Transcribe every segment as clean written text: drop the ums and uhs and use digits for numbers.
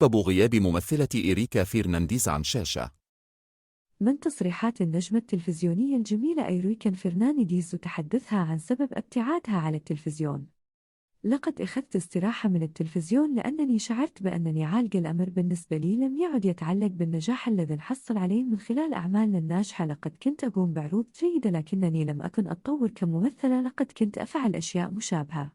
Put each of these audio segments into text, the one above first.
سبب غياب ممثلة إريكا فرنانديز عن شاشة. من تصريحات النجمة التلفزيونية الجميلة إيريكا فرنانديز وتحدثها عن سبب ابتعادها عن التلفزيون. لقد أخذت استراحة من التلفزيون لأنني شعرت بأنني عالقة. الأمر بالنسبة لي لم يعد يتعلق بالنجاح الذي نحصل عليه من خلال أعمالنا الناجحة. لقد كنت أقوم بعروض جيدة لكنني لم أكن أتطور كممثلة. لقد كنت أفعل أشياء مشابهة.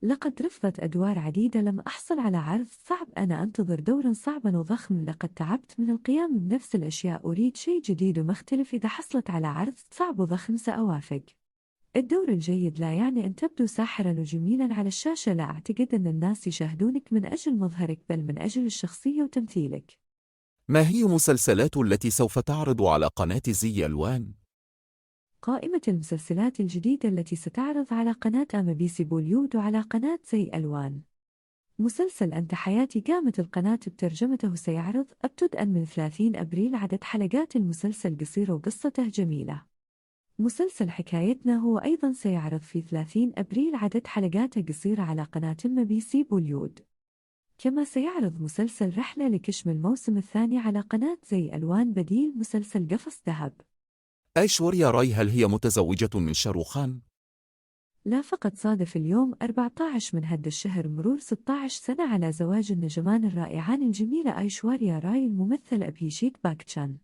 لقد رفضت أدوار عديدة. لم أحصل على عرض صعب. أنا أنتظر دورا صعبا وضخما. لقد تعبت من القيام بنفس الأشياء. أريد شيء جديد ومختلف. إذا حصلت على عرض صعب وضخم سأوافق. الدور الجيد لا يعني أن تبدو ساحرا وجميلا على الشاشة. لا أعتقد أن الناس يشاهدونك من أجل مظهرك بل من أجل الشخصية وتمثيلك. ما هي المسلسلات التي سوف تعرض على قناة زي ألوان؟ قائمة المسلسلات الجديدة التي ستعرض على قناة MBC بوليود وعلى قناة زي ألوان. مسلسل أنت حياتي قامت القناة بترجمته سيعرض ابتدءا من 30 أبريل. عدد حلقات المسلسل قصيرة وقصته جميلة. مسلسل حكايتنا هو أيضا سيعرض في 30 أبريل. عدد حلقاته قصيرة على قناة MBC بوليود. كما سيعرض مسلسل رحلة لكشم الموسم الثاني على قناة زي ألوان بديل مسلسل قفص ذهب. أيشوريا راي هل هي متزوجة من شاروخان؟ لا، فقط صادف اليوم 14 من هذا الشهر مرور 16 سنة على زواج النجمان الرائعان الجميلة أيشوريا راي الممثل أبهيشيت باكتشان.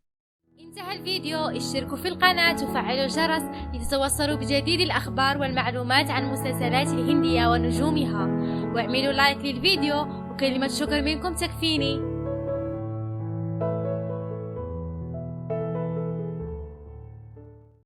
انتهى الفيديو. اشتركوا في القناة وفعلوا الجرس لتتوصلوا بجديد الأخبار والمعلومات عن المسلسلات الهندية ونجومها، واعملوا لايك للفيديو وكلمة شكر منكم تكفيني.